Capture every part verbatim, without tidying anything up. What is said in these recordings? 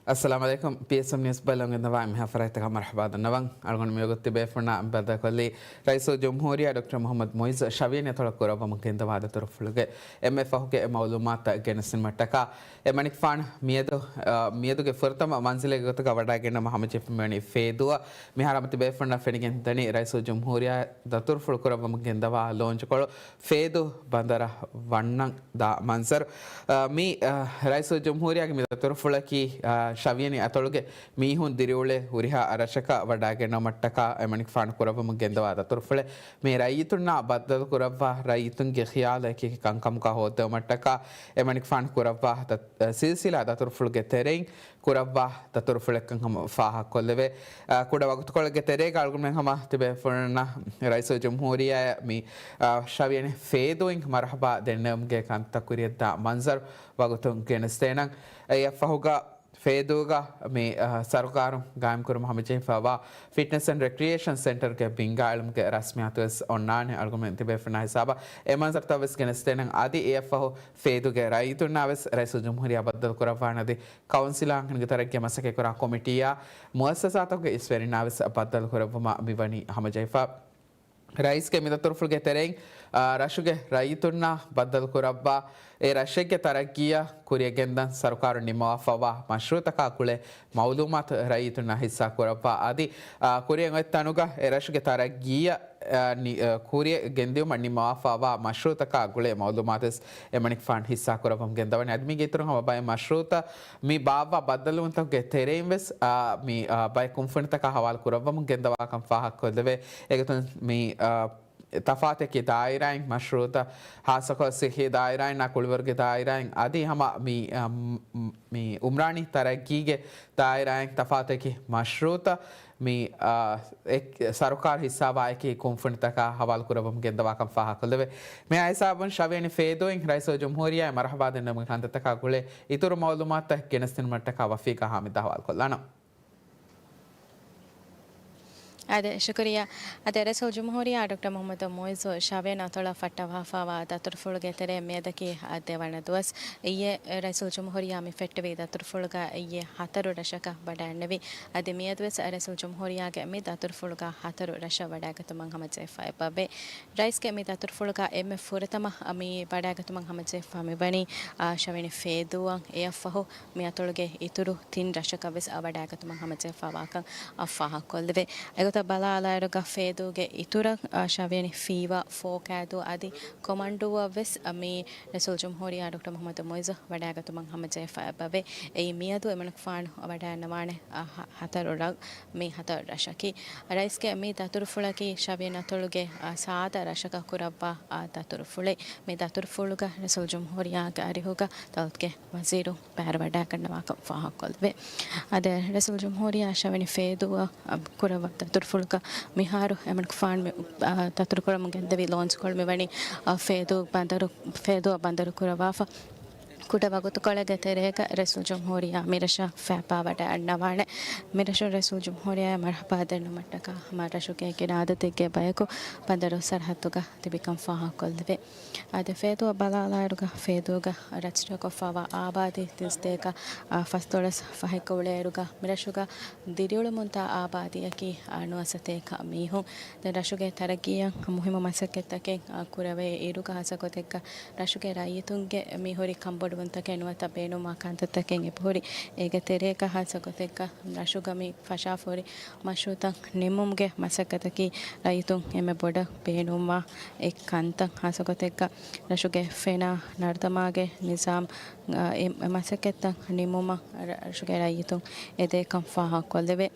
އައްސަލާމު ޢަލައިކުމް. ޕީއެސްއެމް ނިއުސް ބަލަން ގެންދަވާ މިހާ ފަރާތްތަކަށް މަރުޙަބާ ދަންނަވަން. އަޅުގަނޑު މިވަގުތު ތިބޭފުޅުންނާ ބައްދަލުކޮށްލީ ރައީސުލްޖުމްހޫރިއްޔާ ޑޮކްޓަރ މުޙައްމަދު މުޢިއްޒު ޝަވިޔަނި އަތޮޅަށް ކުރައްވަމުން ގެންދަވާ ދަތުރުފުޅުގެ އެންމެ ފަހުގެ މަޢުލޫމާތުތައް ގެނެސްދިނުމަށްޓަކާ، އެމަނިކުފާނު މިއަދު، އަ، މިއަދުގެ ފުރަތަމަ މަންޒިލެއްގެ ގޮތުގަ ވަޑައިގެންނަމަ ހަމަޖެހިފައިވަނީ ފޭދޫއަށް. މިހާރު ހަމަ ތިބޭފުޅުންނަށް ފެނިގެންދަނީ ރައީސުލްޖުމްހޫރިއްޔާ ދަތުރުފުޅު ކުރައްވަމުން ގެންދަވާ ލޯންޗުކޮޅު ފޭދޫ ބަނދަރަށް ވަންނަން ދާ މަންޒަރު. އަ، މި، އަ، ރައީސުލްޖުމްހޫރިއްޔާގެ މި ދަތުރުފުޅަކީ، އަ، ޝަވިޔަނި އަތޮޅުގެ މީހުން ދިރިއުޅޭ ހުރިހާ ރަށަކަށް ވަޑައިގެންނަވުމަށްޓަކާ އެމަނިކުފާނު ކުރައްވަމުން ގެންދަވާ ދަތުރުފުޅެއް. މި ރައްޔިތުންނާ ބައްދަލުކުރައްވާ، ރައްޔިތުންގެ ޚިޔާލު އެކިއެކި ކަންކަމަކަށް ހޯއްދެވުމަށްޓަކާ އެމަނިކުފާނު ކުރައްވާ ދަ-، ސިލްސިލާ ދަތުރުފުޅުގެ ތެރެއިން ކުރައްވާ ދަތުރުފުޅެއްކަން ހަމަ ފާހަގަކޮށްލެވޭ. އަ، ކުޑަ ވަގުތުކޮޅެއްގެ ތެރޭގަ އަޅުގަނޑުމެން ހަމަ ތިބޭފުޅުންނަށް ރައީސުލްޖުމްހޫރިއްޔާ މި، އަ، ޝަވިޔަނި ފޭދޫއިން މަރުޙަބާ ދެންނެވުމުގެ ކަންތައް ކުރިޔަށްދާ މަންޒަރު ވަގުތުން ގެނެސްދޭނަން. އެއަށްފަހުގަ ފޭދޫގަ މި، އަ، ސަރުކާރުން ގާއިމްކުރުމަށް ހަމަޖެހިފައިވާ ފިޓްނެސް އެންޑް ރެކްރިއޭޝަން ސެންޓަރުގެ ބިންގާ އެޅުމުގެ ރަސްމިއްޔާތުވެސް އޮންނާނެ. އަޅުގަނޑުމެން ތިބޭފުޅުންނާ ހިސާބަށް އެ މަންޒަރުތައްވެސް ގެނެސްދޭނަން. އަދި އެއަށްފަހު ފޭދޫގެ ރައްޔިތުންނާވެސް ރައީސުލްޖުމްހޫރިއްޔާ ބައްދަލުކުރައްވާނެ. އަދި ކައުންސިލާ އަންހެނުންގެ ތަރައްގީ މަސައްކަތްކުރާ ކޮމިޓީއާ މުއައްސަސާތަކުގެ އިސްވެރިންނާވެސް ބައްދަލުކުރެއްވުމަށް މިވަނީ ހަމަޖެހިފަ. ރައީސްގެ މި ދަތުރުފުޅުގެ ތެރެއިން، އާ، ރަށުގެ ރައްޔިތުންނާ ބައްދަލުކުރައްވާ، އެ ރަށެއްގެ ތަރައްގީއަށް ކުރިޔަށް ގެންދަން ސަރުކާރުން ނިންމަވާފައިވާ މަޝްރޫޢުތަކާ ގުޅޭ މަޢުލޫމާތު ރައްޔިތުންނާ ހިއްސާ ކުރައްވާ. އަދި، އާ، ކުރިއަށް އޮތް ތަނުގަ އެ ރަށުގެ ތަރައްގީއަށް، އާ، ނި-، އާ، ކުރިޔަށް ގެންދިއުމަށް ނިންމަވާފައިވާ މަޝްރޫޢުތަކާ ގުޅޭ މަޢުލޫމާތުވެސް އެމަނިކުފާނު ހިއްސާ ކުރައްވަމުން ގެންދަވަނީ. އަދި މީގެ އިތުރުން ހަމަ ބައެއް މަޝްރޫޢުތައް މި ބާއްވާ ބައްދަލުވުންތަކުގެ ތެރެއިން ވެސް، އާ، މި، އާ، ބައެއް ކުންފުނިތަކާ ހަވާލު ކުރައްވަމުން ގެންދަވާކަން ފާހަގަކޮށްލެވޭ. އެގޮތުން މި، އާ، ތަފާތެކި ދާއިރާއިން މަޝްރޫޢުތައް، ހާއްސަކޮށް ސިއްހީ ދާއިރާއިންނާ ކުޅިވަރުގެ ދާއިރާއިން އަދި ހަމަ މި، އަ، މް، މް، މި އުމްރާނީ ތަރައްގީގެ ދާއިރާއިން ތަފާތެކި މަޝްރޫޢުތައް މި، އަ، އެ، ސަރުކާރު ހިއްސާވާ އެކި ކުންފުނިތަކާ ހަވާލު ކުރައްވަމުން ގެންދަވާކަން ފާހަގަކޮށްލެވޭ. މި ހިސާބުން ޝަވިޔަނި ފޭދޫއިން ރައީސުލްޖުމްހޫރިއްޔާ މަރުޙަބާ ދެންނެވުމުގެ ކަންތައްތަކާ ގުޅޭ އިތުރު މަޢުލޫމާތުތައް ގެނެސްދިނުމަށްޓަކާ ވަފީގާ ހާމިދު ހަވާލުކޮށްލާނަން. އާދެ، ޝުކުރިއްޔާ. އާދެ، ރައީސުލްޖުމްހޫރިއްޔާ ޑޮކްޓަރ މުޙައްމަދު މުޢިއްޒު ޝަވިޔަނި އަތޮޅަށް ފައްޓަވާފައިވާ ދަތުރުފުޅުގެ ތެރޭ މިއަދަކީ އަށް ދެވަނަ ދުވަސް. އިއްޔެ ރައީސުލްޖުމްހޫރިއްޔާ މި ފެއްޓެވި ދަތުރުފުޅުގަ އިއްޔެ ހަތަރު ރަށަކަށް ވަޑައިންނެވި. އަދި މިއަދުވެސް ރައީސުލްޖުމްހޫރިއްޔާގެ މި ދަތުރުފުޅުގަ ހަތަރު ރަށަށް ވަޑައިގަތުމަށް ހަމަޖެހިފައި އެބަވޭ. ރައީސްގެ މި ދަތުރުފުޅުގަ އެންމެ ފުރަތަމަ މި ވަޑައިގަތުމަށް ހަމަޖެހިފަ މިވަނީ، އާ، ޝަވިޔަނި ފޭދޫއަށް. އެއަށްފަހު މި އަތޮޅުގެ އިތުރު ތިން ރަށަކަށް ވެސް ވަޑައިގަތުމަށް ހަމަޖެހިފައިވާކަން ފާހަގަކޮށްލެވޭ. އެގޮތަށް ބަލާލާއިރުގަ ފޭދޫގެ އިތުރަށް، އާ، ޝަވިޔަނި ފީވާ، ފޯކައިދޫ އަދި ކޮމަންޑޫއަށް ވެސް، އާ، މި ރައީސުލްޖުމްހޫރިއްޔާ ޑޮކްޓަރ މުޙައްމަދު މުޢިއްޒު ވަޑައިގަތުމަށް ހަމަޖެހިފައި އެބަވޭ. އެއީ މިއަދު އެމަނިކުފާނު ވަޑައިންނަވާނެ، އާ، ހަ-، ހަތަރު ރަށް. މި ހަތަރު ރަށަކީ. ރައީސްގެ މި ދަތުރުފުޅަކީ ޝަވިޔަނި އަތޮޅުގެ، އާ، ސާދަ ރަށަކަށް ކުރައްވާ، އާ، ދަތުރުފުޅެއް. މި ދަތުރުފުޅުގަ ރައީސުލްޖުމްހޫރިއްޔާގެ އަރިހުގަ ދައުލަތުގެ ވަޒީރު ބައިވެރިވަޑައިގަންނަވާކަން ފާހަގަކޮށްލެވޭ. އާދެ، ރައީސުލްޖުމްހޫރިއްޔާ ޝަވިޔަނި ފޭދޫއަށް ކުރައްވާ ދަތުރުފުޅުގަ މިހާރު އެމަނިކުފާނު މި، އާ، ދަތުރުކުރަމުން ގެންދެވި ލޯންޗްކޮޅު މިވަނީ، އާ، ފޭދޫ ބަނދަރު، ފޭދޫއަށް ބަނދަރު ކުރައްވާފަ. ކުޑަ ވަގުތުކޮޅެއްގެ ތެރޭގަ ރައީސުލްޖުމްހޫރިއްޔާ މިރަށަށް ފައިބާވަޑައިގަންނަވާނެ. މިރަށުން ރައީސުލްޖުމްހޫރިއްޔާ މަރުޙަބާ ދެންނުމަށްޓަކާ ހަމަ ރަށުގެ ގިނަ އަދަދެއްގެ ބަޔަކު ބަނދަރު ސަރަހައްދުގަ ތިބިކަން ފާހަގަކޮށްލެވޭ. އާދެ، ފޭދޫއަށް ބަލާލާއިރުގަ ފޭދޫގަ ރަޖިސްޓަރކޮށްފައިވާ އާބާދީ ތިންސަތޭކަ ފަސްދޮޅަސް ފަހެއްގަ އުޅޭއިރުގަ މިރަށުގަ ދިރިއުޅުމުންތާ އާބާދީއަކީ ނުވަސަތޭކަ މީހުން. ދެން ރަށުގެ ތަރައްގީއަށް މުހިއްމު މަސައްކަތްތަކެއް ކުރެވޭ އިރުގަ ހާއްސަ ގޮތެއްގަ ރަށުގެ ރައްޔިތުންގެ މި ހުރި ކަންބޮޑުވުންތަކެއް ނުވަތަ ބޭނުންވާ ކަންތައްތަކެއް އެބަހުރި. އޭގެ ތެރޭގަ ހާއްސަ ގޮތެއްގަ ރަށުގަ މި ފަށާފަހުރި މަޝްރޫޢުތައް ނިންމުމުގެ މަސައްކަތަކީ ރައްޔިތުން އެންމެ ބޮޑަށް ބޭނުންވާ އެއް ކަންތައް. ހާއްސަ ގޮތެއްގަ ރަށުގެ ފެނާ ނަރުދަމާގެ ނިޒާމް، އެ މަސައްކަތްތައް ނިންމުމަށް ރަށުގެ ރައްޔިތުން އެދޭކަން ފާހަގަކޮށްލެވޭ.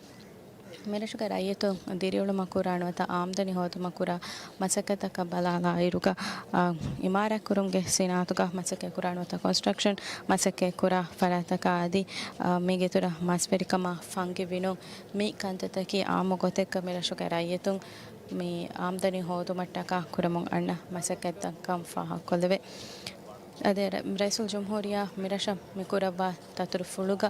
މިރަށުގެ ރައްޔިތުން ދިރިއުޅުމަށް ކުރާ ނުވަތަ އާމްދަނީ ހޯދުމަށް ކުރާ މަސައްކަތްތަކަށް ބަލާލާއިރުގަ، އާ، އިމާރާތްކުރުމުގެ ސިނާއަތުގަ މަސައްކަތް ކުރާ ނުވަތަ ކޮންސްޓްރަކްޝަން މަސައްކަތް ކުރާ ފަރާތްތަކާ އަދި، އާ، މީގެ އިތުރަށް މަސްވެރިކަމާ ފަންގި ވިނުން މި ކަންތައްތަކީ އާއްމު ގޮތެއްގަ މިރަށުގެ ރައްޔިތުން މި އާމްދަނީ ހޯދުމަށްޓަކާ ކުރަމުން އަންނަ މަސައްކަތްތައްކަން ފާހަގަކޮށްލެވޭ. އަދި ރަ-، ރައީސުލްޖުމްހޫރިއްޔާ މިރަށަށް މިކުރައްވާ ދަތުރުފުޅުގަ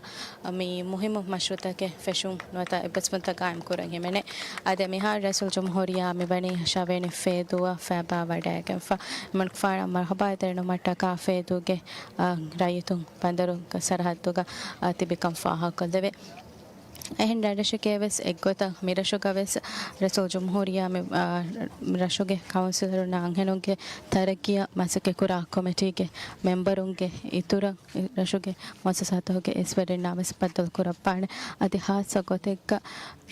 މި މުހިއްމު މަޝްރޫއުތަކެއް ފެށުން ނުވަތަ އެއްބަސްވުންތައް ގާއިމްކުރަން ހިމެނޭ. އަދި މިހާރު ރައީސުލްޖުމްހޫރިއްޔާ މިވަނީ ޝަވޭނި ފޭދޫއަށް ފައިބާ ވަޑައިގެންފަ. އެމަނިކުފާނަށް މަރުޙަބާ ދެންނެވުމަށްޓަކާ ފޭދޫގެ، އަ، ރައްޔިތުން ބަނދަރުގެ ސަރަހައްދުގަ، އަ، ތިބިކަން ފާހަގަކޮށްލެވޭ. އެހެން ރަށްރަށެކޭ ވެސް އެއްގޮތަށް މިރަށުގަ ވެސް ރައީސުލްޖުމްހޫރިއްޔާ މި، އާ، ރަށުގެ ކައުންސިލަރުންނާ އަންހެނުންގެ ތަރައްގީއަށް މަސައްކަތްކުރާ ކޮމިޓީގެ މެމްބަރުންގެ އިތުރަށް ރަށުގެ މުއައްސަސާތަކުގެ އިސްވެރިންނާ ވެސް ބައްދަލުކުރައްވާނެ. އަދި ހާއްސަ ގޮތެއްގަ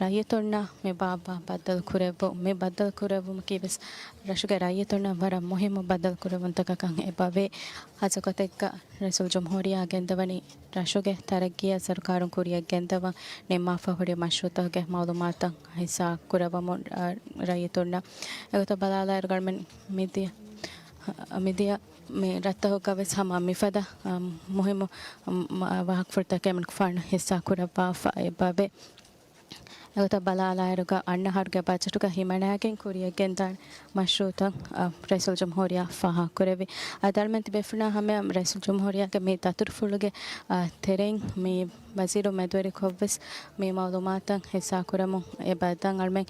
ރައްޔިތުންނަށް މި ބާއްވާ ބައްދަލުކުރެއްވުން، މި ބައްދަލުކުރެއްވުމަކީ ވެސް ރަށުގެ ރައްޔިތުންނަށް ވަރަށް މުހިއްމު ބައްދަލުކުރެއްވުންތަކަކަށް އެބަވޭ. ހާއްސަ ގޮތެއްގަ ރައީސުލްޖުމްހޫރިއްޔާ ގެންދަވަނީ ރަށުގެ ތަރައްގީއަށް ސަރުކާރުން ކުރިއަށް ގެންދަވަން ނިންމާފަ ހުރި މަޝްރޫއުތަކުގެ މައުލޫމާތުތައް ހިއްސާ ކުރައްވަމުން، އަ، ރައްޔިތުންނަށް. އެގޮތަށް ބަލާލާއިރު އަޅުމެން މިދިޔަ، މިދިޔަ މި ރަށްތަކުގަ ވެސް ހަމަ މިފަދަ، އަ، މުހިއްމު، މަ، ވާހަކަފުޅުތަކެއް އަމިއްލަ ފާނު ހިއްސާ ކުރައްވާފަ އެބަވޭ. އެގޮތަށް ބަލާލާއިރުގަ އަންނަ އަހަރުގެ ބަޖެޓުގަ ހިމަނާގެން ކުރިއަށް ގެންދާނެ މަޝްރޫއުތައް، އަ، ރައީސުލްޖުމްހޫރިއްޔާ ފާހަގަކުރެއްވި. އަދި އަޅުމެން ތިބޭފުޅުންނާ ހަމަޔަށް ރައީސުލްޖުމްހޫރިއްޔާގެ މި ދަތުރުފުޅުގެ، އަ، ތެރެއިން މި ވަޒީރު މެދުވެރިކޮށްވެސް މި މައުލޫމާތުތައް ހިއްސާކުރަމުން އެބަ ދަން އަޅުމެން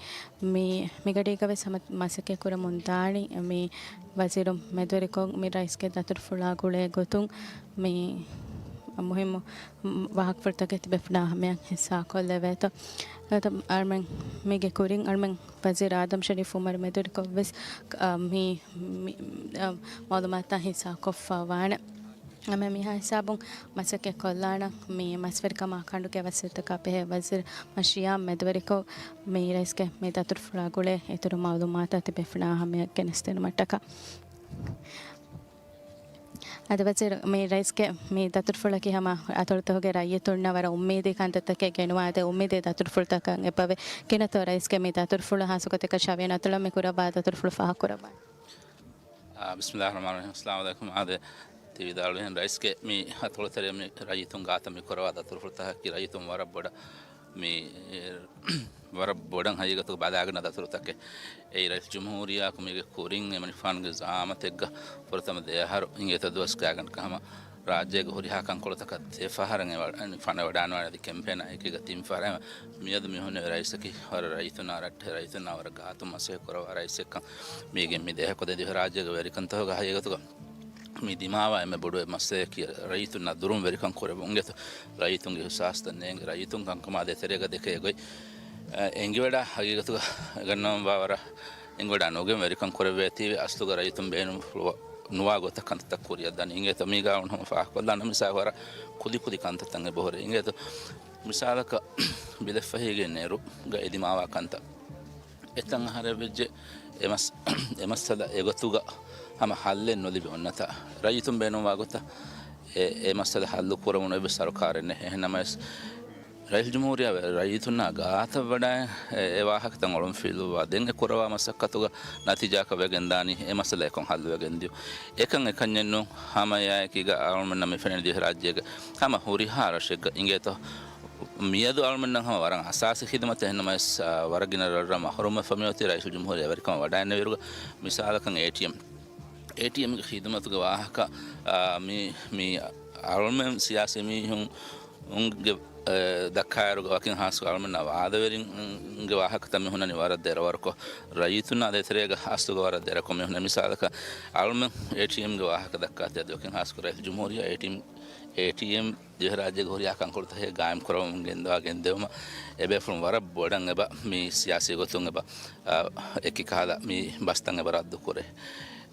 މި، މިގަޑީގަ ވެސް ހަމަ މަސައްކަތް ކުރަމުން ދާނީ މި ވަޒީރު މެދުވެރިކޮށް މި ރައީސްގެ ދަތުރުފުޅާ ގުޅޭ ގޮތުން މި މުހިއްމު ވާހަކަފުޅުތަކެއް ތިބޭފުޅުންނާ ހަމަޔަށް ހިއްސާކޮށްލެވޭތޯ. އެގޮތަށް އަޅުމެން މީގެ ކުރިން އަޅުމެން ވަޒީރު އާދަމް ޝަރީފް އުމަރު މެދުވެރިކޮށްވެސް، އަ، މި، މި، އަ، މައުލޫމާތުތައް ހިއްސާކޮށްފަ ވާނެ. އަމެ މިހާ ހިސާބުން މަސައްކަތް ކޮށްލާނަން މި މަސްވެރިކަމާ ކަނޑުގެ ވަޒީރުތަކާ ބެހޭ ވަޒީރު މަށިޔާ މެދުވެރިކޮށް މި ރައީސްގެ މި ދަތުރުފުޅާ ގުޅޭ އިތުރު މައުލޫމާތުތައް ތިބޭފުޅުންނާ ހަމަޔަށް ގެނެސްދިނުމަށްޓަކާ. އަދި ވަޒީރު މި ރައީސްގެ މި ދަތުރުފުޅަކީ ހަމަ އަތޮޅުތަކުގެ ރައްޔިތުންނަށް ވަރަށް އުއްމީދީ ކަންތައްތަކެއް ގެނުވާ އަދި އުއްމީދީ ދަތުރުފުޅުތަކަށް އެބަވޭ. ކިހިނެއްތޯ ރައީސްގެ މި ދަތުރުފުޅު ހާއްސަ ގޮތެއްގަ ޝަވިޔަން އަތޮޅަށް މި ކުރައްވާ ދަތުރުފުޅު ފާހަގަކުރައްވާނެ. އާ، ބިސްމިއްލާހި ރަހްމާނި ރަހީމް. އައްސަލާމު ޢަލައިކުމް. އާދެ، ތި ވިދާޅުވިހެން ރައީސްގެ މި އަތޮޅު ތެރެއަށް މި ރައްޔިތުން ގާތަށް މި ކުރައްވާ ދަތުރުފުޅުތަކަކީ ރައްޔިތުން ވަރަށް ބޮޑަށް މި، ވަރަށް ބޮޑަށް ހަގީގަތުގަ ބަލާގަންނަ ދަތުރުތަކެއް. އެއީ ރައީސް ޖުމްހޫރިއްޔާއަކު މީގެ ކުރިން އެމަނިކުފާނުގެ ޒަޢާމަތެއްގަ ފުރަތަމަ ދެ އަހަރު އިނގޭތޯ ދުވަސް ގާތްގަނޑަކަށް ހަމަ ރާއްޖޭގެ ހުރިހާ ކަންކޮޅުތަކަށް ދެ ފަހަރަށް އެ ވަ-، ފަނަ ވަޑާންވާނެ އަދި ކެމްޕޭނާ އެކީގަ ތިން ފަހަރަށް ހަމަ މިއަދު މި ހުންނެވި ރައީސަކީ ވަރަށް ރައްޔިތުންނާ ރައްޓެހި ރައްޔިތުންނާ ވަރަށް ގާތުން މަސައްކަތް ކުރައްވާ ރައީސެއްކަން މީގެ މި ދެހަކު ދެ ދިވެހިރާއްޖޭގެ ވެރިކަންތަކުގެ ހަގީގަތުގަ މި ދިމާވާ އެންމެ ބޮޑު މައްސަލައަކީ ރައްޔިތުންނާ ދުރުން ވެރިކަން ކުރެވުން. އިނގޭތޯ ރައްޔިތުންގެ އިހުސާސްތައް ނޭނގި ރައްޔިތުން ކަންކަމާ ދޭތެރޭގަ ދެކޭ ގޮތް، އެ، އެނގިވަޑާ ހަގީގަތުގަ ގަންނަވަން ވާ ވަރަށް އެނގިވަޑާ ނުގެން ވެރިކަން ކުރެއްވޭތީވެ އަސްލުގަ ރައްޔިތުން ބޭނުންފުޅުވާ ނުވާ ގޮތަށް ކަންތައްތައް ކުރިއަށް ދަނީ. އިނގޭތޯ މީގާ އުން ހަމަ ފާހަގަކޮށްލާނަން މިސާލަކަށް ވަރަށް ކުދި ކުދި ކަންތައްތައް އެބަހުރޭ. އިނގޭތޯ މިސާލަކަށް ބިލެއްފަހީގެ ނެރުގަ އެ ދިމާވާ ކަންތައް. އެތަން އަހަރެއް ވެއްޖެ އެ މަސް-، އެ މައްސަލަ އެގޮތުގަ ހަމަ ހައްލެއް ނުލިބި އޮންނަތާ ރައްޔިތުން ބޭނުންވާ ގޮތަށް އެ، އެ މައްސަލަ ހައްލު ކުރަމުން އެއްވެސް ސަރުކާރެއް ނެތް. އެހެންނަމަވެސް ރައީސް ޖުމްހޫރިއްޔާ ރައްޔިތުންނާ ގާތަށް ވަޑައި އެ، އެ ވާހަކަތައް އޮޅުންފިލުއްވާ ދެން އެ ކުރައްވާ މަސައްކަތުގަ ނަތީޖާއަކަށް ވެގެން ދާނީ އެ މައްސަލަ އެކަން ހައްލުވެގެން ދިޔުން. އެކަން އެކަންޏެއް ނޫން ހަމައެއާއެކީގަ އަޅުމެންނަށް މި ފެންނަނީ ދިވެހިރާއްޖޭގެ ހަމަ ހުރިހާ ރަށެއްގަ އިނގޭތޯ މިއަދު އަޅުމެންނަށް ހަމަ ވަރަށް އަސާސީ ޚިދުމަތެއް އެހެންނަމަވެސް، އާ، ވަރަށް ގިނަ ރަށްރަށް މަހްރޫމްވެފަ މިއޮތީ ރައީސުލް ޖުމްހޫރިއްޔާ ވެރިކަމަށް ވަޑައިގެންނެވިއިރުގަ މިސާލަކަށް އޭޓީއެމް، އޭޓީއެމްގެ ޚިދުމަތުގެ ވާހަކަ، އާ، މި، މި އަޅުމެން ސިޔާސީ މީހުން އުންގެ، އެ، ދައްކާއިރުގަ ވަކިން ހާއްސަ އަޅުމެންނާ ވާދަވެރިންގެ ވާހަކަތައް މި ހުންނަނީ ވަރަށް ދެރަވަރުކޮށް، ރައްޔިތުންނާ ދޭތެރޭގަ އަސްލުގަ ވަރަށް ދެރަކޮށް މި ހުންނަ. މިސާލަކަށް އަޅުމެން އޭޓީއެމްގެ ވާހަކަ ދައްކާތީ އަދި ވަކިން ހާއްސަކޮށް ރައީސް ޖުމްހޫރިއްޔާ އޭޓީއެމް، އޭޓީއެމް ދިވެހިރާއްޖޭގެ ހުރިހާ ކަންކޮޅުތަކެއް ގާއިމް ކުރަމުން ގެންދަވާ ގެންދެވުމަށް އެބޭފުޅުން ވަރަށް ބޮޑަށް އެބަ މި ސިޔާސީ ގޮތުން އެބަ، އާ، އެކި ކަހަލަ މި ބަސްތައް އެބަ ރައްދު ކުރޭ.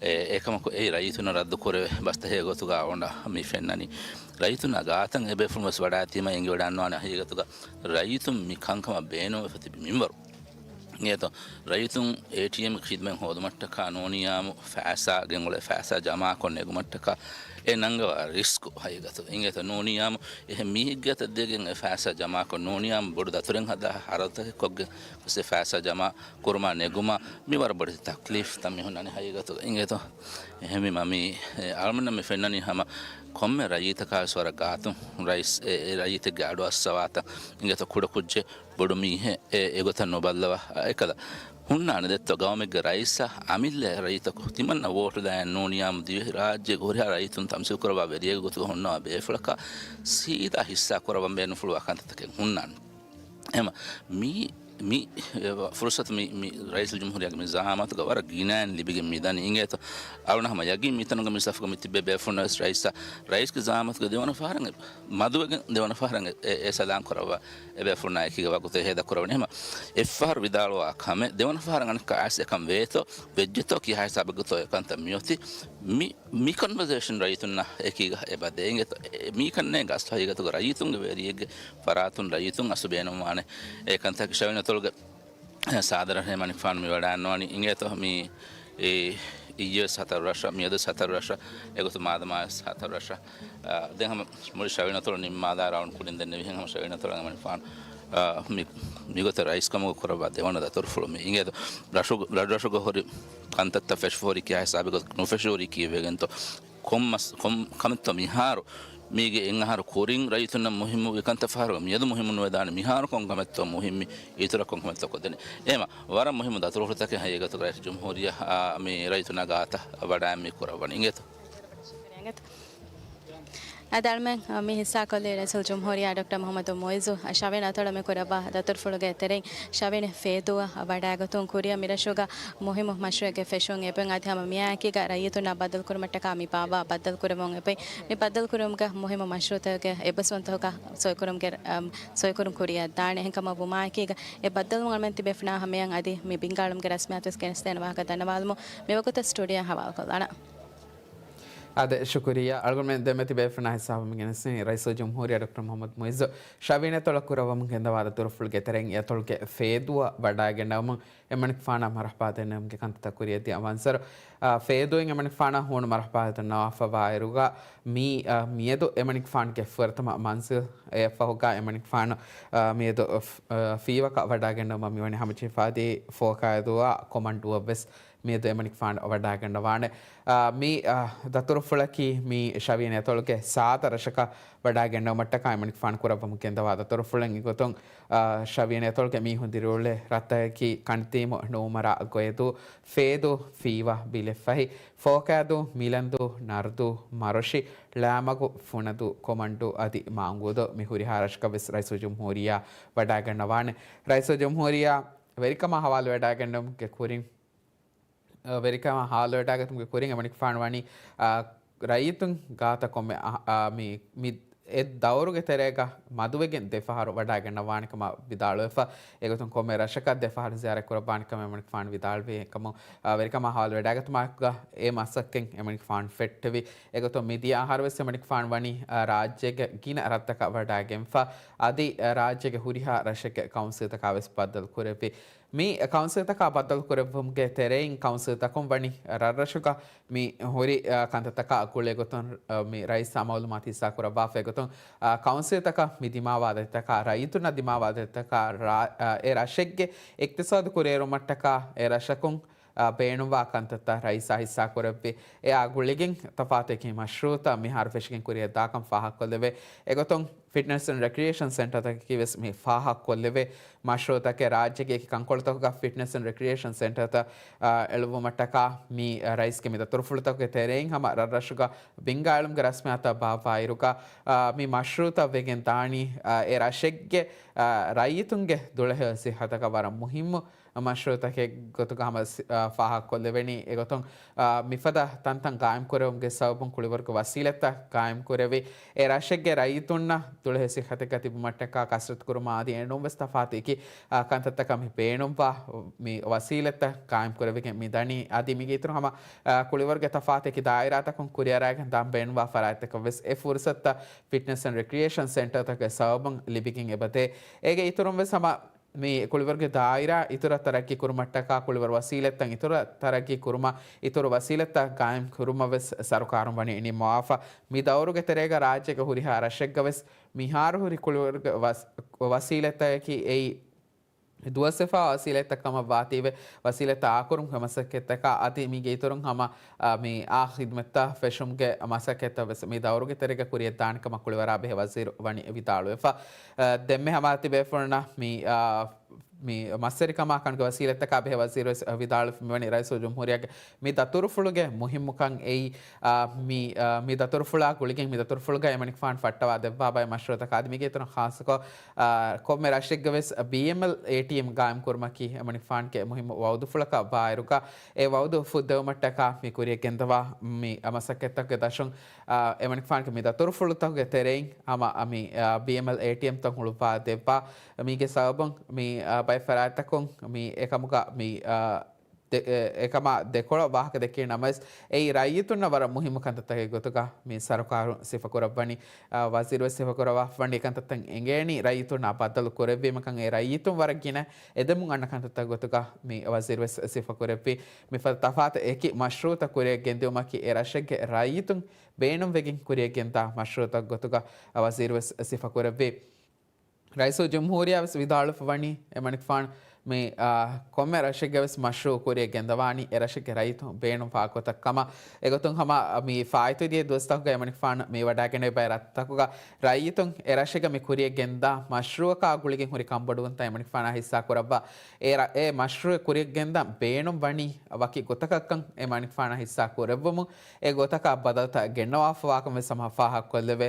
އެ، އެކަމަކު އެއީ ރައްޔިތުންނަށް ރައްދު ކުރެވޭ ބަސްތަކެއް ގޮތުގަ އޮންނަ މި ފެންނަނީ. ރައްޔިތުންނާ ގާތަށް އެބޭފުޅުން ވެސް ވަޑައިތީމަ އެނގިވަޑައިގަންނަވާނެ ހަގީގަތުގަ ރައްޔިތުން މި ކަންކަމަށް ބޭނުންވެފަ ތިބި މިންވަރު. އިނގޭތޯ ރައްޔިތުން އޭޓީއެމް ޚިދުމަތް ހޯދުމަށްޓަކާ ނޫނިއްޔާމު ފައިސާ ގެންގުޅޭ ފައިސާ ޖަމާކޮށް ނެގުމަށްޓަކާ އެ ނަންގަވާ ރިސްކު ހަގީގަތު. އިނގޭތޯ ނޫނިއްޔާމު އެހެން މީހެއްގެ އަތަށް ދޭގެން އެ ފައިސާ ޖަމާކޮށް ނޫނިއްޔާމު ބޮޑު ދަތުރެއް ހަދާ ހަރަދުތަކެއް ކޮށްގެން ވެސް އެ ފައިސާ ޖަމާ ކުރުމާ ނެގުމާ މި ވަރަށް ބޮޑެތި ތަކްލީފްތައް މި ހުންނަނީ ހަގީގަތުގަ. އިނގޭތޯ އެހެންވީމަ މި، އެ، އަޅުމެންނަށް މި ފެންނަނީ ހަމަ ކޮންމެ ރައްޔިތަކާ ވެސް ވަރަށް ގާތުން ރައީސް އެ، އެ ރައްޔިތެއްގެ އަޑުއައްސަވާތަން. އިނގޭތޯ ކުޑަކުއްޖެއް ބޮޑު މީހެއް އެ، އެގޮތަށް ނުބައްލަވާ އެކަލަ ހުންނާނެ ދެއްތޯ ގައުމެއްގެ ރައީސަށް އަމިއްލަ ރައްޔިތަކު ތިމަންނަ ވޯޓު ލައިގެން ނޫނިއްޔާމު ދިވެހިރާއްޖޭގެ ހުރިހާ ރައްޔިތުން ތަމްސީލް ކުރައްވާ ވެރިއެއްގެ ގޮތުގަ ހުންނަވާ ބޭފުޅަކާ ސީދާ ހިއްސާ ކުރައްވަން ބޭނުންފުޅުވާ ކަންތައްތަކެއް ހުންނާނެ. އެހެމަ މި، މި، އެ، ފުރުސަތު މި، މި ރައީސުލްޖުމްހޫރިއްޔާގެ މި ޒައާމާތުގަ ވަރަށް ގިނައިން ލިބިގެން މި ދަނީ އިނގޭތޯ. އަޅުން ހަމަ ޔަގީން މިތަނުގަ މި ސަފުގަ މި ތިބޭ ބޭފުޅުންނަށް ވެސް ރައީސާ، ރައީސްގެ ޒައާމާތުގަ ދެވަނަ ފަހަރަށް އެ، މަދުވެގެން ދެވަނަ ފަހަރަށް އެ، އެ ސަލާން ކުރައްވާ އެބޭފުޅުންނާ އެކީގަ ވަގުތު ހޭދަ ކުރަވަނީ. އެހެމަ އެއްފަހަރު ވިދާޅުވާ ކަމެއް ދެވަނަ ފަހަރަށް އަނެއްކާ އައިސް އެކަން ވޭތޯ، ވެއްޖެތޯ ކިހާ ހިސާބެއްގަތޯ އެކަންތައް މިއޮތީ. މި، މި ކޮންވަސޭޝަން ރައްޔިތުންނާ އެކީގަ އެބަ ދޭނގޭތޯ. އެ، މީކަންނޭނގެ އަސްލު ހަގީގަތުގަ ރައްޔިތުންގެ ވެރިއެއްގެ ފަރާތުން ރައްޔިތުން އަސްލު ބޭނުންވާނެ އެ ކަންތައް. ޝަވީން އަތޮޅުގެ ސާދަ ރަށް އެމަނިކުފާނު މި ވަޑައިގަންނަވަނީ އިނގޭތޯ މި އެ، އިއްޔެވެސް ހަތަރު ރަށަށް، މިއަދުވެސް ހަތަރު ރަށަށް، އެގޮތުން މާދަމާވެސް ހަތަރު ރަށަށް. އާ، ދެން ހަމަ މުޅި ޝަވީން އަތޮޅު ނިންމާލާ ރައުންޑް ކުރިން ދެންނެވިހެން ހަމަ ޝަވީން އަތޮޅު އެމަނިކުފާނު، އާ، މި، މިގޮތަށް ރައީސްކަމުގަ ކުރައްވާ ދެވަނަ ދަތުރުފުޅު މި އިނގޭތޯ. ރަށު، ރަށްރަށުގަ ހުރި ކަންތައްތައް ފެށިފަ ހުރީ ކިހާ ހިސާބެއްގަ ނުފެށި ހުރީ ކީއްވެގެންތޯ. ކޮންމަސް، ކޮން ކަމެއްތޯ މިހާރު މީގެ އެއްއަހަރު ކުރިން ރައްޔިތުންނަށް މުހިއްމު ވި ކަންތައް ފަހަރުގަ މިއަދު މުހިއްމު ނުވެދާނެ. މިހާރު ކޮން ކަމެއްތޯ މުހިއްމީ، އިތުރަށް ކޮން ކަމެއްތޯ ކޮށްދެނީ. އެހެމަ ވަރަށް މުހިއްމު ދަތުރުފުޅުތަކެއް ހަގީގަތުގަ ރައީސުލްޖުމްހޫރިއްޔާ، އާ، މި ރައްޔިތުންނާ ގާތަށް ވަޑައިގެން މި ކުރައްވަނީ އިނގޭތޯ. އަދި އަޅުމެން މި ހިއްސާކޮށްލީ ރައީސުލްޖުމްހޫރިއްޔާ ޑޮކްޓަރ މުހައްމަދު މުއިއްޒު ޝަވީން އަތޮޅަށް މި ކުރައްވާ ދަތުރުފުޅުގެ ތެރެއިން ޝަވީން ފޭދޫއަށް ވަޑައިގަތުން ކުރިއަށް މިރަށުގަ މުހިއްމު މަޝްރޫއެއްގެ ފެށުން އެބައިން އަދި ހަމަ މިއާއެކީގަ ރައްޔިތުންނާ ބައްދަލުކުރުމަށްޓަކާ މި ބާއްވާ ބައްދަލުކުރަމުން އެބައިން. މި ބައްދަލުކުރުމުގެ މުހިއްމު މަޝްރޫއުތަކުގެ އެއްބަސްވުންތަކުގަ ސޮއިކުރުމުގެ، އަމް، ސޮއިކުރުން ކުރިއަށްދާނެ. އެހެންކަމުން ވުމާއެކީގަ އެ ބައްދަލުވުން އަޅުމެން ތިބޭފުޅުންނާ ހަމަޔަށް އަދި މި ބިންގާ އަޅުމުގެ ރަސްމިއްޔާތުވެސް ގެނެސްދޭނެ ވާހަކަ ދަންނަވާލަމުން މިވަގުތަށް ސްޓޫޑިއޯއަށް ހަވާލުކޮށްލާނަން. އާދެ، ޝުކުރިއްޔާ. އަޅުގަނޑުމެން ދެންމެ ތިބޭފުޅުންނާ ހިސާބުން މި ގެނެސްދިނީ ރައީސުލްޖުމްހޫރިއްޔާ ޑޮކްޓަރ މުހައްމަދު މުއިއްޒު ޝަވީން އަތޮޅަށް ކުރައްވަމުން ގެންދަވާ ދަތުރުފުޅުގެ ތެރެއިން އަތޮޅުގެ ފޭދޫއަށް ވަޑައިގަންނަވަމުން އެމަނިކުފާނަށް މަރުޙަބާ ދެންނެވުމުގެ ކަންތައްތައް ކުރިއަށްދިޔަ މަންޒަރު، އާ، ފޭދޫއިން އެމަނިކުފާނަށް ހޫނު މަރުޙަބާ ދަންނަވާފަ ވާއިރުގަ މީ، އާ، މިއަދު އެމަނިކުފާނުގެ ފުރަތަމަ މަންޒިލް. އެއަށްފަހުގަ އެމަނިކުފާނު، އާ، މިއަދު، އާ، ފީވަކަށް ވަޑައިގަންނަވަމުން މިވަނީ ހަމަޖެހިފަ އަދި ފޯކައިދޫއަށް ކޮމަންޑޫއަށްވެސް މިއަދު އެމަނިކުފާނު ވަޑައިގަންނަވާނެ. އާ، މި، އާ، ދަތުރުފުޅަކީ މި ޝަވީން އަތޮޅުގެ ސާދަ ރަށަކަށް ވަޑައިގެންނެވުމަށްޓަކާ އެމަނިކުފާނު ކުރައްވަމުން ގެންދަވާ ދަތުރުފުޅެއް. އެގޮތުން، އާ، ޝަވީން އަތޮޅުގެ މީހުން ދިރިއުޅޭ ރަށްތަކަކީ ކަނޑިތީމު، ނޫމަރާ، ގޮއެދޫ، ފޭދޫ، ފީވަ، ބިލެއްފަހި، ފޯކައިދޫ، މިލަންދޫ، ނަރުދޫ، މަރޮށި، ޅާމަގު، ފުނަދޫ، ކޮމަންޑޫ އަދި މާނގޫދޫ މި ހުރިހާ ރަށަކަށްވެސް ރައީސުލްޖުމްހޫރިއްޔާ ވަޑައިގަންނަވާނެ. ރައީސުލްޖުމްހޫރިއްޔާ ވެރިކަމާ ހަވާލުވެވަޑައިގެންނެވުމުގެ ކުރިން، އަ، ވެރިކަމާ ހަވާލުވެވަޑައިގަތުމުގެ ކުރިން އެމަނިކުފާނު ވަނީ، އަ، ރައްޔިތުން ގާތަށް ކޮންމެ އަ، އަ، މި، މި އެ ދައުރުގެ ތެރޭގަ މަދުވެގެން ދެފަހަރު ވަޑައިގަންނަވާނެ ކަމަށް ވިދާޅުވެފަ. އެގޮތުން ކޮންމެ ރަށަކަށް ދެފަހަރު ޒިޔާރަތް ކުރައްވާނެ ކަމަށް އެމަނިކުފާނު ވިދާޅުވި ކަމުން، އަ، ވެރިކަމާ ހަވާލުވެވަޑައިގަތުމާއެކުގަ އެ މަސައްކަތް އެމަނިކުފާނު ފެއްޓެވި. އެގޮތުން މިދިޔަ އަހަރުވެސް އެމަނިކުފާނު ވަނީ، އަ، ރާއްޖޭގެ ގިނަ ރަށްތަކަށް ވަޑައިގެންފަ. އަދި، އަ، ރާއްޖޭގެ ހުރިހާ ރަށެއްގެ ކައުންސިލްތަކާވެސް ބައްދަލު ކުރެއްވި. މި ކައުންސިލްތަކާ ބައްދަލުކުރެއްވުމުގެ ތެރެއިން ކައުންސިލްތަކުން ވަނީ ރަށްރަށުގަ މި ހުރި، އަ، ކަންތައްތަކާ ގުޅޭގޮތުން، އަ، މި ރައީސް އަމަލު މަތި ހިއްސާކުރައްވާފައިގޮތުން، އަ، ކައުންސިލްތަކަށް މި ދިމާވާ ދަތިތަކާ ރައްޔިތުންނަށް ދިމާވާ ދަތިތަކާ ރާ-، އަ، އެ ރަށެއްގެ އިޤްތިޞާދު ކުރިއެރުމަށްޓަކާ އެ ރަށަކުން، އަ، ބޭނުންވާ ކަންތައްތައް ރައީސާ ހިއްސާކުރެއްވި. އެއާ ގުޅިގެން ތަފާތު އެކި މަޝްރޫޢުތައް މިހާރު ފެށިގެން ކުރިއަށް ދާކަން ފާހަގަކޮށްލެވޭ. އެގޮތުން ފިޓްނަސް އެންޑް ރެކްރިއޭޝަން ސެންޓަރތަކަކީ ވެސް މި ފާހަގަކޮށްލެވޭ. މަޝްރޫޢުތަކެއް ރާއްޖޭގެ އެކި ކަންކޮޅުތަކުގަ ފިޓްނަސް އެންޑް ރެކްރިއޭޝަން ސެންޓަރތައް، އާ، އެޅުއްވުމަށްޓަކާ މި، އާ، ރައީސްގެ މި ދަތުރުފުޅުތަކުގެ ތެރެއިން ހަމަ ރަށްރަށުގަ ބިންގާ އެޅުމުގެ ރަސްމިއްޔާތައް ބާއްވާއިރުގަ، އާ، މި މަޝްރޫޢުތައް ވެގެން ދާނީ، އާ، އެ ރަށެއްގެ، އާ، ރައްޔިތުންގެ ދުޅަހެޔޮ ސިއްހަތަކަށް ވަރަށް މުހިއްމު މަޝްރޫޢުތަކެއް ގޮތުގަ ހަމަ ސި-، އާ، ފާހަގަކޮށްލެވެނީ. އެގޮތުން، އާ، މިފަދަ ތަންތަން ގާއިމްކުރެވުމުގެ ސަބަބުން ކުޅިވަރުގެ ވަސީލަތްތައް ގާއިމްކުރެވި، އެ ރަށެއްގެ ރައްޔިތުންނަށް ދުޅަހެޔޮ ސިއްހަތެއްގަ ތިބުމަށްޓަކާ ކަސްރަތުކުރުމާ އަދި އެނޫންވެސް ތަފާތު އެކި، އާ، ކަންތައްތަކަށް މި ބޭނުންވާ މި ވަސީލަތްތައް ގާއިމްކުރެވިގެން މި ދަނީ. އަދި މީގެ އިތުރު ހަމަ، އާ، ކުޅިވަރުގެ ތަފާތު އެކި ދާއިރާތަކުން ކުރިއަރާގެން ދާން ބޭނުންވާ ފަރާތްތަކަށް ވެސް އެ ފުރުސަތުތައް ފިޓްނަސް އެންޑް ރެކްރިއޭޝަން ސެންޓަރތަކުގެ ސަބަބުން ލިބިގެން އެބަދޭ. އޭގެ އިތުރުން ވެސް ހަމަ މި ކުޅިވަރުގެ ދާއިރާ އިތުރަށް ތަރައްގީ ކުރުމަށްޓަކާ ކުޅިވަރު ވަސީލަތްތައް އިތުރަށް ތަރައްގީ ކުރުމަށް، އިތުރު ވަސީލަތްތައް ގާއިމް ކުރުމަށް ވެސް ސަރުކާރުން ވަނީ ނިންމަވާފަ. މި ދައުރުގެ ތެރޭގަ ރާއްޖޭގެ ހުރިހާ ރަށެއްގަ ވެސް މިހާރު ހުރި ކުޅިވަރުގެ ވަސް-، ވަސީލަތްތަކަކީ އެއީ ދުވަސްވެފަ ވަސީލަތްތައް ކަމަށް ވާތީވެ، ވަސީލަތްތައް އާކުރުމުގެ މަސައްކަތްތަކާ އަދި މީގެ އިތުރުން ހަމަ، އާ، މި އާ ޚިދުމަތްތައް ފެށުމުގެ މަސައްކަތްތައް ވެސް މި ދައުރުގެ ތެރޭގަ ކުރިއަށް ދާނެ ކަމަށް ކުޅިވަރާ ބެހޭ ވަޒީރު ވަނީ ވިދާޅުވެފަ. އާ، ދެންމެ ހަމަ ތިބޭފުޅުންނަށް މި، އާ، މި މަސްވެރިކަމާ ކަންގެ ވަސީލަތްތަކާ ބެހޭ ވަޒީރުވެސް ވިދާޅުވެފަ މިވަނީ ރައީސުލްޖުމްހޫރިއްޔާގެ މި ދަތުރުފުޅުގެ މުހިއްމުކަން އެއީ، އާ، މި، އާ، މި ދަތުރުފުޅާ ގުޅިގެން، މި ދަތުރުފުޅުގައި އެމަނިކުފާނު ފައްޓަވާ ދެއްވާ ބައެއް މަޝްރޫއުތަކާ އަދި މީގެ އިތުރުން ޚާއްޞަކޮށް، އާ، ކޮންމެ ރަށެއްގެވެސް ބީއެމްއެލް އޭޓީއެމް ގާއިމް ކުރުމަކީ އެމަނިކުފާނުގެ މުހިއްމު ވައުދުފުޅަކަށް ވާއިރުގަ، އެ ވައުދު ފުއްދެވުމަށްޓަކާ މި ކުރިޔަށް ގެންދަވާ މި މަސައްކަތްތަކުގެ ދަށުން، އާ، އެމަނިކުފާނުގެ މި ދަތުރުފުޅުތަކުގެ ތެރެއިން ހަމަ މި، އާ، ބީއެމްއެލް އޭޓީއެމްތައް ހުޅުވާ ދެއްވާ. މީގެ ސަބަބުން މި، އާ، ބައެއް ފަރާތްތަކުން މި އެކަމުގަ މި، އާ، ދެ-، އެ-، އެކަމާ ދެކޮޅަށް ވާހަކަ ދެއްކި ނަމަވެސް، އެއީ ރައްޔިތުންނަށް ވަރަށް މުހިއްމު ކަންތައްތަކެއް ގޮތުގަ މި ސަރުކާރުން ސިފަކުރައްވަނީ. އާ، ވަޒީރުވެސް ސިފަކުރައްވާފަ ވަނީ ކަންތައްތައް އެނގޭނީ ރައްޔިތުންނާ ބައްދަލު ކުރެއްވީމަކަން، އެ ރައްޔިތުން ވަރަށް ގިނަ އެދެމުން އަންނަ ކަންތައްތައް ގޮތުގަ މި ވަޒީރުވެސް ސިފަކުރެއްވި. މިފަދަ ތަފާތު އެކި މަޝްރޫއުތައް ކުރިޔަށް ގެންދިއުމަކީ އެ ރަށެއްގެ ރައްޔިތުން ބޭނުންވެގެން ކުރިޔަށް ގެންދާ މަޝްރޫއުތައް ގޮތުގަ ވަޒީރުވެސް ސިފަކުރެއްވި. ރައީސުލްޖުމްހޫރިއްޔާވެސް ވިދާޅުވެފަ ވަނީ، އެމަނިކުފާނު މި، އާ، ކޮންމެ ރަށެއްގެވެސް މަޝްރޫއު ކުރިޔަށް ގެންދަވާނީ އެ ރަށެއްގެ ރައްޔިތުން ބޭނުންވާ ގޮތަށް ކަމަށް. އެގޮތުން ހަމަ މި ފާއިތުވެދިޔަ ދުވަސްތަކުގަ އެމަނިކުފާނު މި ވަޑައިގެންނެވި ބައެއް ރަށްތަކުގަ ރައްޔިތުން އެ ރަށެއްގަ މި ކުރިޔަށް ގެންދާ މަޝްރޫއަކާ ގުޅިގެން ހުރި ކަންބޮޑުވުންތައް އެމަނިކުފާނާ ހިއްސާ ކުރައްވާ. އެ ރަ-، އެ މަޝްރޫއެއް ކުރިޔަށް ގެންދަން ބޭނުން ވަނީ ވަކި ގޮތަކަށްކަން އެމަނިކުފާނާ ހިއްސާ ކުރެއްވުމުން އެ ގޮތަކަށް ބަދަލުތައް ގެންނަވާފަވާކަން ވެސް ހަމަ ފާހަގަކޮށްލެވޭ.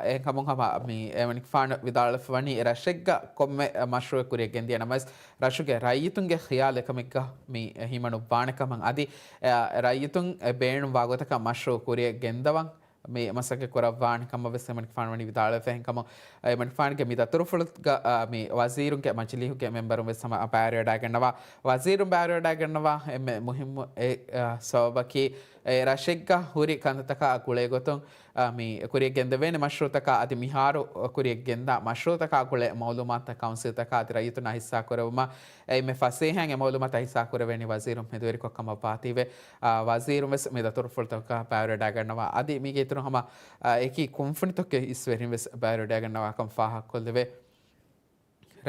އެހެންކަމުން ހަމަ މި އެމަނިކުފާނު ވިދާޅުވެފަ ވަނީ އެ ރަށެއްގަ ކޮންމެ މަޝްރޫއެއް ކުރިޔަށް ގެންދިޔަ ނަމަވެސް، ރަށުގެ ރައްޔިތުންގެ ޚިޔާލު އެކަމެއްގަ މި ހިމަނުއްވާނެ ކަމަށް އަދި، އެ، ރައްޔިތުން ބޭނުންވާ ގޮތަކަށް މަޝްރޫއު ކުރިޔަށް ގެންދަވަން މި މަސައްކަތް ކުރައްވާނެ ކަމަށް ވެސް އެމަނިކުފާނު ވަނީ ވިދާޅުވެފަ. އެހެންކަމުން އެމަނިކުފާނުގެ މި ދަތުރުފުޅުގަ، އާ، މި ވަޒީރުންގެ މަޖިލީހުގެ މެމްބަރުން ވެސް ހަމަ ބައިވެރިވަޑައިގަންނަވާ، ވަޒީރުން ބައިވެރިވަޑައިގަންނަވާ އެންމެ މުހިއްމު އެއް، އާ، ސަބަބަކީ، އެ ރަށެއްގަ ހުރި ކަންތައްތަކާ ގުޅޭ ގޮތުން، އާ، މި ކުރިޔަށް ގެންދެވޭނެ މަޝްރޫއުތަކާ އަދި މިހާރު ކުރިޔަށް ގެންދާ މަޝްރޫއުތަކާ ގުޅޭ މައުލޫމާތުތައް ކައުންސިލްތަކާ އަދި ރައްޔިތުންނާ ހިއްސާ ކުރެވުމަށް އެންމެ ފަސޭހައިން އެ މައުލޫމާތަށް ހިއްސާ ކުރެވޭނީ ވަޒީރުން މެދުވެރިކޮށް ކަމަށް ވާތީވެ، އާ، ވަޒީރުން ވެސް މި ދަތުރުފުޅުތަކަށް ބައިވެރިވަޑައިގަންނަވާ. އަދި މީގެ އިތުރުން ހަމަ، އާ، އެކި ކުންފުނިތަކުގެ އިސްވެރިން ވެސް ބައިވެރިވަޑައިގަންނަވާކަން ފާހަގަކޮށްލެވޭ.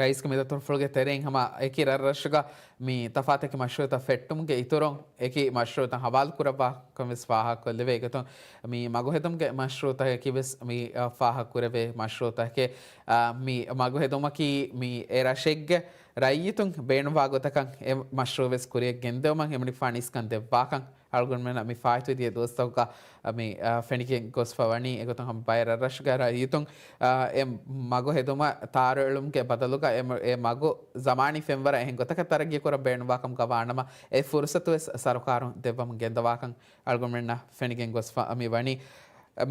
ރައީސްގެ މި ދަތުރުފުޅުގެ ތެރެއިން ހަމަ އެކި ރަށްރަށުގަ މި ތަފާތު އެކި މަޝްރޫއުތައް ފެއްޓުމުގެ އިތުރުން އެކި މަޝްރޫއުތައް ހަވާލު ކުރައްވާކަން ވެސް ފާހަގަކޮށްލެވޭ. އެގޮތުން މި މަގުހެދުމުގެ މަޝްރޫއުތަކަކީ ވެސް މި، އާ، ފާހަގަކުރެވޭ މަޝްރޫއުތަކެއް. އާ، މި މަގުހެދުމަކީ މި އެ ރަށެއްގެ ރައްޔިތުން ބޭނުންވާ ގޮތަކަށް އެ މަޝްރޫއު ވެސް ކުރިޔަށް ގެންދެވުމަށް އެމަނިކުފާނު އިސްކަން ދެއްވާކަން އަޅުގަނޑުމެންނަށް މި ފާއިތުވެދިޔަ ދުވަސްތަކުގަ މި، އާ، ފެނިގެން ގޮސްފަ ވަނީ. އެގޮތުން ހަމަ ބައެއް ރަށްރަށުގެ ރައްޔިތުން، އާ، އެ މަގު ހެދުމަށް ތާރުއެޅުމުގެ ބަދަލުގަ އެ މަ-، އެ މަގު ޒަމާނީ ފެންވަރަށް އެހެން ގޮތަކަށް ތަރައްގީ ކުރަން ބޭނުންވާކަމުގަ ވާނަމަ، އެ ފުރުސަތު ވެސް ސަރުކާރުން ދެއްވަމުން ގެންދަވާކަން އަޅުގަނޑުމެންނަށް ފެނިގެން ގޮސްފަ މި ވަނީ.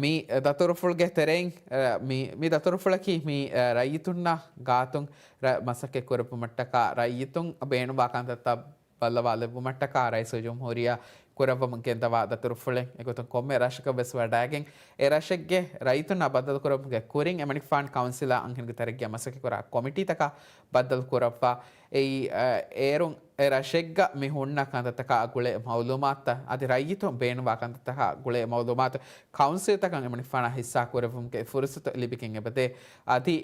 މި ދަތުރުފުޅުގެ ތެރެއިން، އާ، މި، މި ދަތުރުފުޅަކީ މި، އާ، ރައްޔިތުންނާ ގާތުން ރަ-، މަސައްކަތް ކުރެއްވުމަށްޓަކާ ރައްޔިތުން ބޭނުންވާ ކަންތައްތައް ބައްލަވާލެއްވުމަށްޓަކާ ރައީސުލްޖުމްހޫރިއްޔާ ކުރައްވަމުން ގެންދަވާ ދަތުރުފުޅެއް. އެގޮތުން ކޮންމެ ރަށަކަށް ވެސް ވަޑައިގެން، އެ ރަށެއްގެ ރައްޔިތުންނާ ބައްދަލު ކުރުމުގެ ކުރިން އެމަނިކުފާނު ކައުންސިލާ އަންހެނުންގެ ތަރައްގީއަށް މަސައްކަތް ކުރާ ކޮމިޓީތަކާ ބައްދަލު ކުރައްވާ. އެއީ، އަ، އޭރުން އެ ރަށެއްގަ މި ހުންނަ ކަންތައްތަކާ ގުޅޭ މައުލޫމާތުތައް އަދި ރައްޔިތުން ބޭނުންވާ ކަންތައްތަކާ ގުޅޭ މައުލޫމާތު ކައުންސިލްތަކަށް އެމަނިކުފާނާ ހިއްސާ ކުރެއްވުމުގެ ފުރުސަތު ލިބިގެން އެބަދޭ. އަދި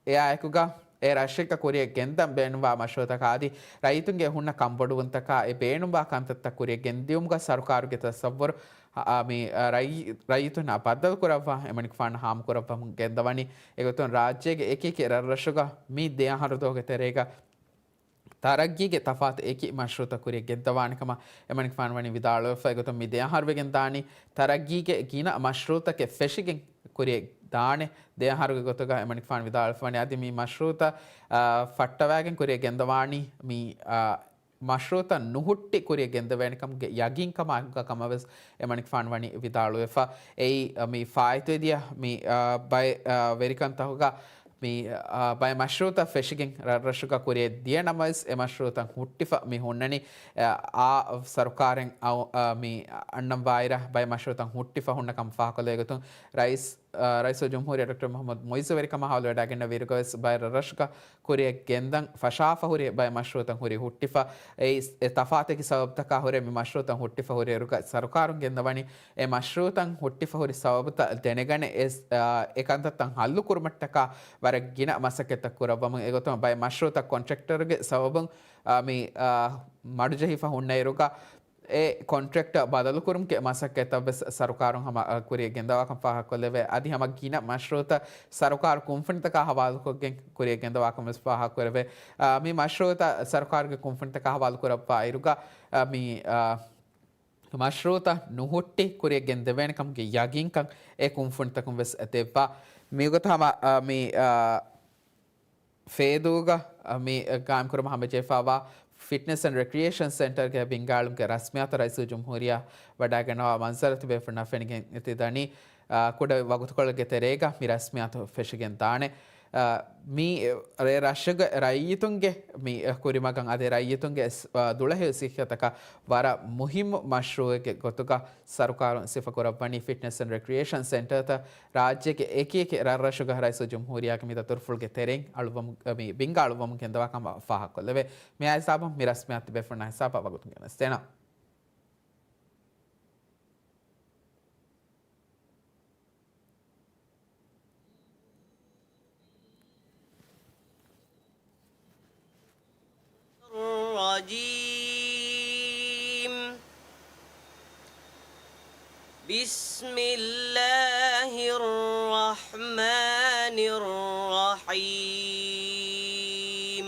އެއާއެކުގަ އެ ރަށެއްގަ ކުރިޔަށް ގެންދަން ބޭނުންވާ މަޝްރޫއުތަކާ އަދި ރައްޔިތުންގެ ހުންނަ ކަންބޮޑުވުންތަކާ އެ ބޭނުންވާ ކަންތައްތައް ކުރިޔަށް ގެންދިއުމުގަ ސަރުކާރުގެ ތަސައްވަރު، އާ، މި، އާ، ރައްޔި-، ރައްޔިތުންނާ ބައްދަލުކުރައްވާ އެމަނިކުފާނަށް ހާމަކުރައްވަމުން ގެންދަވަނީ. އެގޮތުން ރާއްޖޭގެ އެކި އެކި ރަށްރަށުގަ މި ދެ އަހަރު ދުވަހުގެ ތެރޭގަ ތަރައްގީގެ ތަފާތު އެކި މަޝްރޫއުތައް ކުރިޔަށް ގެންދަވާނެ ކަމަށް އެމަނިކުފާނު ވަނީ ވިދާޅުވެފަ. އެގޮތުން މި ދެ އަހަރު ވެގެން ދާނީ ތަރައްގީގެ ގިނަ މަޝްރޫއުތަކެއް ފެށިގެން ކުރިޔަށް ދާނެ ދެ އަހަރުގެ ގޮތުގަ އެމަނިކުފާނު ވިދާޅުވެފަ ވަނީ. އަދި މި މަޝްރޫއުތައް، އާ، ފައްޓަވައިގެން ކުރިޔަށް ގެންދަވާނީ މި، އާ، މަޝްރޫއުތައް ނުހުއްޓި ކުރިޔަށް ގެންދެވޭނެ ކަމުގެ ޔަގީންކަމާއެކުގަ ކަމަށް ވެސް އެމަނިކުފާނު ވަނީ ވިދާޅުވެފަ. އެއީ، އަ، މި ފާއިތުވެދިޔަ މި، އަ، ބައެއް، އަ، ވެރިކަންތަކުގަ މި، އަ، ބައެއް މަޝްރޫއުތައް ފެށިގެން ރަށްރަށުގަ ކުރިޔަށް ދިޔަ ނަމަވެސް އެ މަޝްރޫއުތައް ހުއްޓިފަ މި ހުންނަނީ، އަ، އާ، ސަރުކާރެއް އައު-، އަ، މި އަންނަން ވާއިރަށް ބައެއް މަޝްރޫއުތައް ހުއްޓިފަ ހުންނަ ކަމަށް ފާހަގަކޮށްލެވޭ ގޮތުން ރައީސް، އަ، ރައީސުލްޖުމްހޫރިއްޔާ ޑޮކްޓަރ މުޙައްމަދު މުޢިއްޒު ވެރިކަމާ ހަވާލުވެވަޑައިގެންނެވި އިރުގަވެސް ބައެއް ރަށްރަށުގަ ކުރިޔަށް ގެންދަން ފަށާފަ ހުރި ބައެއް މަޝްރޫއުތައް ހުރި ހުއްޓިފަ. އެ ތަފާތެކި ސަބަބުތަކާ ހުރެ މި މަޝްރޫއުތައް ހުއްޓިފަ ހުރި އިރުގަ ސަރުކާރުން ގެންދަވަނީ އެ މަޝްރޫއުތައް ހުއްޓިފަ ހުރި ސަބަބުތައް ދެނެގަނެ އެ، އާ، އެ ކަންތައްތައް ހައްލު ކުރުމަށްޓަކާ ވަރަށް ގިނަ މަސައްކަތްތައް ކުރައްވަމުން އެގޮތުން ބައެއް މަޝްރޫއުތައް ކޮންޓްރެކްޓަރުގެ ސަބަބުން، އާ، މި، އާ، މަޑުޖެހިފަ ހުންނަ އިރުގަ އެ ކޮންޓްރެކްޓަށް ބަދަލުކުރުމުގެ މަސައްކަތްތައް ވެސް ސަރުކާރުން ހަމަ، އަ، ކުރިއަށް ގެންދަވާކަން ފާހަގަކޮށްލެވޭ. އަދި ހަމަ ގިނަ މަޝްރޫއުތައް ސަރުކާރު ކުންފުނިތަކާ ހަވާލުކޮށްގެން ކުރިއަށް ގެންދަވާކަން ވެސް ފާހަގަކުރެވޭ. އަ، މި މަޝްރޫއުތައް ސަރުކާރުގެ ކުންފުނިތަކާ ހަވާލުކުރައްވާ އިރުގަ، އަ، މި، އަ، މަޝްރޫއުތައް ނުހުއްޓި ކުރިއަށް ގެންދެވޭނެކަމުގެ ޔަގީންކަން އެ ކުންފުނިތަކުން ވެސް ދެއްވާ. މިގޮތަށް ހަމަ، އަ، މި، އަ، ފޭދޫގަ، އަ، މި ގާއިމްކުރުމަށް ހަމަޖެހިފައިވާ ފިޓްނެސް އެންޑް ރެކްރިއޭޝަން ސެންޓަރގެ ބިންގާޅުމުގެ ރަސްމިއްޔާތު ރައީސުލްޖުމްހޫރިއްޔާ ވަޑައިގަންނަވާ މަންޒަރު ތިބޭފުޅުންނަށް ފެނިގެން ތި ދަނީ، އަ، ކުޑަ ވަގުތުކޮޅެއްގެ ތެރޭގަ މި ރަސްމިއްޔާތު ފެށިގެން ދާނެ. އަ، މި ރޭ ރަށުގެ ރައްޔިތުންގެ މި ކުރިމަގަށް އަދި ރައްޔިތުންގެ ސް-، އަ، ދުޅަހެޔޮ ސިއްހަތަކަށް ވަރަށް މުހިއްމު މަޝްރޫއެއްގެ ގޮތުގަ ސަރުކާރުން ސިފަކުރައްވަނީ ފިޓްނެސް އެންޑް ރެކްރިއޭޝަން ސެންޓަރތައް ރާއްޖޭގެ އެކިއެކި ރަށްރަށުގަ ރައީސުލްޖުމްހޫރިއްޔާގެ މި ދަތުރުފުޅުގެ ތެރެއިން އަޅުވަމު-، މި ބިންގާ އަޅުވަމުން ގެންދަވާކަމަށް ފާހަގަކޮށްލެވޭ. މިއާ ހިސާބުން މި ރަސްމިއްޔާތު ތިބޭފުޅުންނާ ހިސާބަށް ވަގުތުން ގެނެސްދޭނަން. الرجيم. بسم الله الرحمن الرحيم.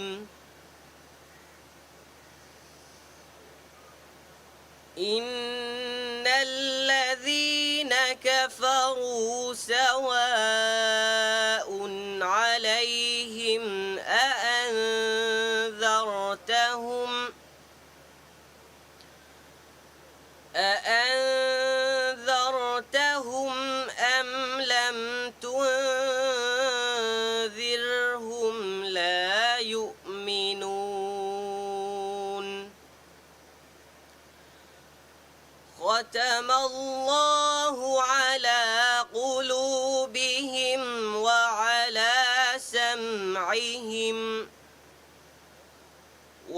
إن الذين كفروا سواء عليهم أأنذرتهم، أأنذرتهم أم لم تنذرهم لا يؤمنون. ختم الله على قلوبهم وعلى سمعهم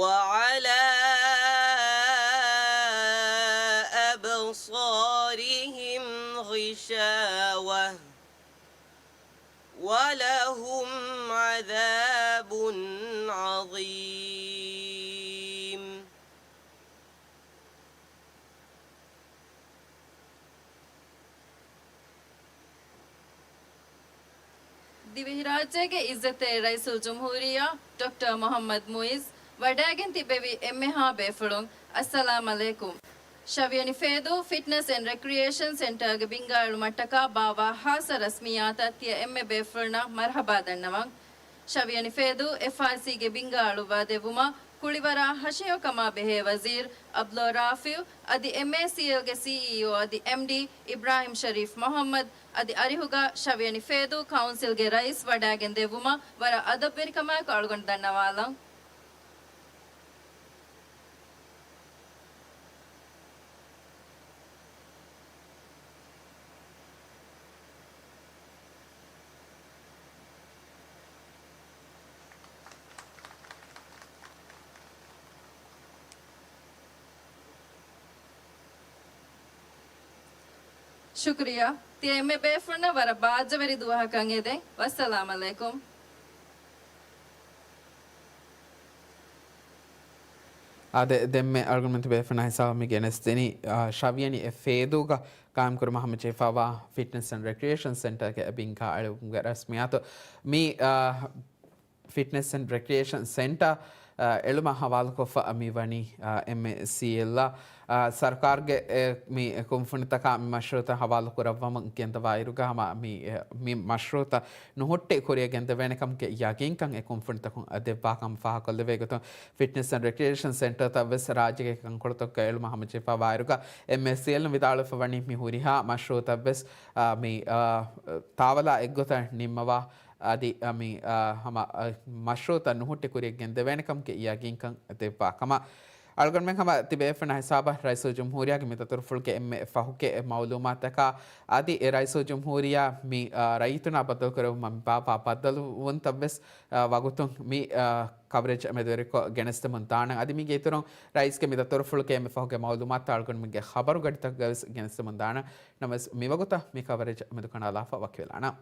وعلى أبصارهم غشاوة ولهم عذاب عظيم. ދިވެހިރާއްޖޭގެ އިއްޒަތްތެރި ރައީސުލްޖުމްހޫރިއްޔާ ޑޮކްޓަރ މުޙައްމަދު މުޢިއްޒު ވަޑައިގެން ތިއްބެވި އެންމެހާ ބޭފުޅުން، އައްސަލާމް ޢަލައިކުމް. ޝަވިޔަނި ފޭދޫ ފިޓްނަސް އެންޑް ރެކްރިއޭޝަން ސެންޓަރގެ ބިންގާއެޅުމަށްޓަކާ ބާއްވާ ޚާއްޞަ ރަސްމިއްޔާތަށް ތިޔަ އެންމެ ބޭފުޅުންނަށް މަރުޙަބާ ދަންނަވަން. ޝަވިޔަނި ފޭދޫ އެފްއާއިސީގެ ބިންގާ އަޅުއްވާ ދެއްވުމަށް ކުޅިވަރާ ހަށަޔަކަމާ ބެހޭ ވަޒީރު ޢަބްދުﷲ ރާފިޢު އަދި އެމްއޭސީއެލްގެ ސީއީއޯ އަދި އެމްޑީ އިބްރާހިމް ޝަރީފް މުޙައްމަދު އަދި އަރިހުގަ ޝަވިޔަނި ފޭދޫ ކައުންސިލްގެ ރައީސް ވަޑައިގެން ދެއްވުމަށް ވަރަށް އަދަބުވެރިކަމާއެކު އަޅުގަނޑު ދަންނަވާލަން. ޝުކުރިއްޔާ. ތިޔަ އެންމެ ބޭފުޅުންނަށް ވަރަށް ބާއްޖަވެރި ދުވަހަކަށް އެދެން. ވައްސަލާމް ޢަލައިކުމް. އާދެ، ދެންމެ އަޅުގަނޑުމެން ތިބޭފުޅުންނާ ހިސާބަށް މި ގެނެސްދިނީ، އާ، ޝަވިޔަނި އެ ފޭދޫގަ ޤާއިމްކުރުމަށް ހަމަޖެހިފައިވާ ފިޓްނަސް އެންޑް ރެކްރިއޭޝަން ސެންޓަރގެ ބިންގާ އެޅުމުގެ ރަސްމިއްޔާތު. މި، އާ، ފިޓްނަސް އެންޑް ރެކްރިއޭޝަން ސެންޓަރ، އާ، އެޅުމަށް ހަވާލުކޮށްފަ މި ވަނީ، އާ، އެމްއޭސީއެލްއާ، އާ، ސަރުކާރުގެ، އެ، މި ކުންފުނިތަކާ މި މަޝްރޫއުތައް ހަވާލު ކުރައްވަމުން ގެންދަވާ އިރުގަ ހަމަ މި، އެ، މި މަޝްރޫއުތައް ނުހުއްޓި ކުރިއަށް ގެންދެވޭނެކަމުގެ ޔަގީންކަން އެ ކުންފުނިތަކުން ދެއްވާކަމަށް ފާހަގަކޮށްލެވޭ ގޮތުން، ފިޓްނެސް އެންޑް ރެކްރިއޭޝަން ސެންޓަރތައް ވެސް ރާއްޖޭގެ ކަންކޮޅުތަކުގަ އެޅުމަށް ހަމަޖެހިފައިވާއިރުގަ، އެމްއޭސީއެލް ވިދާޅުވެފަ ވަނީ މި ހުރިހާ މަޝްރޫއުތައް ވެސް، އާ، މި، އާ، ތާވަލާ އެއްގޮތަށް ނިންމަވާ، އަދި، އާ، މި، އާ، ހަމަ، އާ، މަޝްރޫއުތައް ނުހުއްޓި ކުރިއަށް ގެންދެވޭނެކަމުގެ ޔަގީންކަން ދެއްވާ ކަމަށް. އަޅުގަނޑުމެން ހަމަ ތިބޭފުޅުންނާ ހިސާބަށް ރައީސުލްޖުމްހޫރިއްޔާގެ މި ދަތުރުފުޅުގެ އެންމެ ފަހުގެ މައުލޫމާތަކާ އަދި އެ ރައީސުލްޖުމްހޫރިއްޔާ މި، އާ، ރައްޔިތުންނާ ބައްދަލުކުރެއްވުމަށް މި ބާއްވާ ބައްދަލުވުންތައް ވެސް، އާ، ވަގުތުން މި، އާ، ކަވަރޭޖް މެދުވެރިކޮށް ގެނެސްދެމުން ދާނަން. އަދި މީގެ އިތުރުން ރައީސްގެ މި ދަތުރުފުޅުގެ އެންމެ ފަހުގެ މައުލޫމާތު އަޅުގަނޑުމެންގެ ޚަބަރުގަޑިތަކުގަ ވެސް ގެނެސްދެމުން ދާނަން. ނަމަވެސް މިވަގުތަށް މި ކަވަރޭޖް މެދުކަނޑާލާފަ ވަކިވެލާނަން.